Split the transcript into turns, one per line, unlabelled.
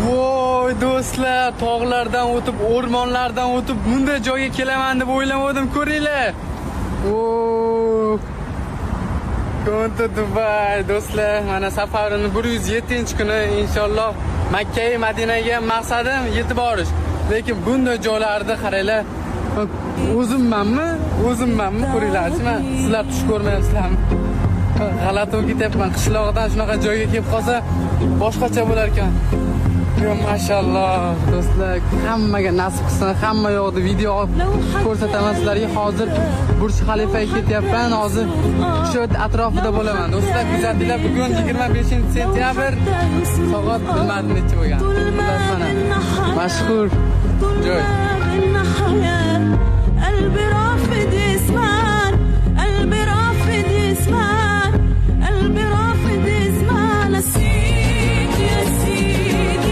Voy do'stlar, tog'lardan o'tib, o'rmonlardan o'tib bunday joyga kelaman deb o'ylamadim, ko'ringlar. O! Konto Dubay do'stlar, mana safarimni 107-kuni inshaalloh Makka va Madinaga maqsadim yetib borish. Lekin bunday joylarni qaranglar, o'zimmanmi? O'zimmanmi? Ko'ringlarchi, man sizlar tush ko'rmayapsizlarmi? G'alati bo'lib ketyapman. Qishloqdan shunaqa joyga kelib qolsa boshqacha bo'lar ekan. Yo, mashalloh do'stlar, hammaga nasib qilsin, hamma yoqda video olib ko'rsataman sizlarga. Hozir Burj Xalifaga ketyapman, hozir shu atrofida bo'laman. Do'stlar, kuzatinglar, bugun 25-sentyabr, soat bilmadim necha bo'lgan. Xullas, mana mashhur
طول
joy.
ما بينا حياة قلبي رافض.